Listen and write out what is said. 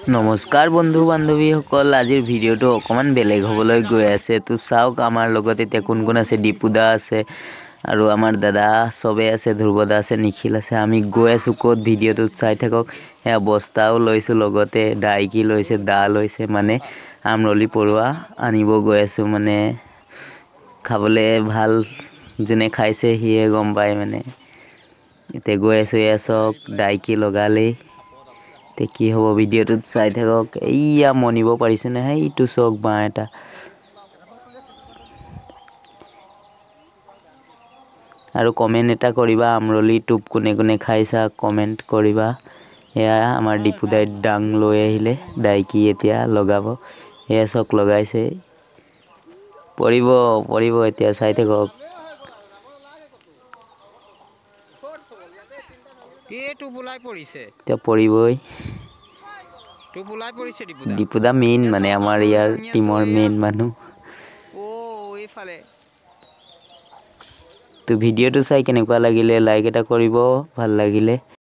নমস্কাৰ বন্ধু বান্ধৱীসকল, আজিৰ ভিডিঅ'টো অকণমান বেলেগ হ'বলৈ গৈ আছে। তো চাওক, আমাৰ লগত এতিয়া কোন কোন আছে। দীপুদা আছে আৰু আমাৰ দাদা চবেই আছে, ধ্ৰুৱদা আছে, নিখিল আছে। আমি গৈ আছোঁ ক'ত, ভিডিঅ'টোত চাই থাকক। সেয়া বস্তাও লৈছোঁ, লগতে ডাইকি লৈছে, দা লৈছে, মানে আমৰলি পৰুৱা আনিব গৈ আছোঁ। মানে খাবলৈ ভাল, যোনে খাইছে সিয়ে গম পায়। মানে এতিয়া গৈ আছোঁ। এয়া চাওক, ডাইকি লগালেই। এতিয়া কি হ'ব, ভিডিঅ'টোত চাই থাকক। এইয়া মনিব পাৰিছেনে? সেইটো চাওক, বাঁহ এটা। আৰু কমেণ্ট এটা কৰিবা, আমৰলি টোপ কোনে কোনে খাইছা কমেণ্ট কৰিবা। এয়া আমাৰ দীপুদাই ডাং লৈ আহিলে, ডাইকি এতিয়া লগাব। এয়া চাওক, লগাইছে, পৰিব পৰিব, এতিয়া চাই থাকক। এতিয়া পৰিবই। দীপুদা মেইন, মানে আমাৰ ইয়াৰ টীমৰ মেইন মানুহ। তো ভিডিঅ'টো চাই কেনেকুৱা লাগিলে লাইক এটা কৰিব, ভাল লাগিলে।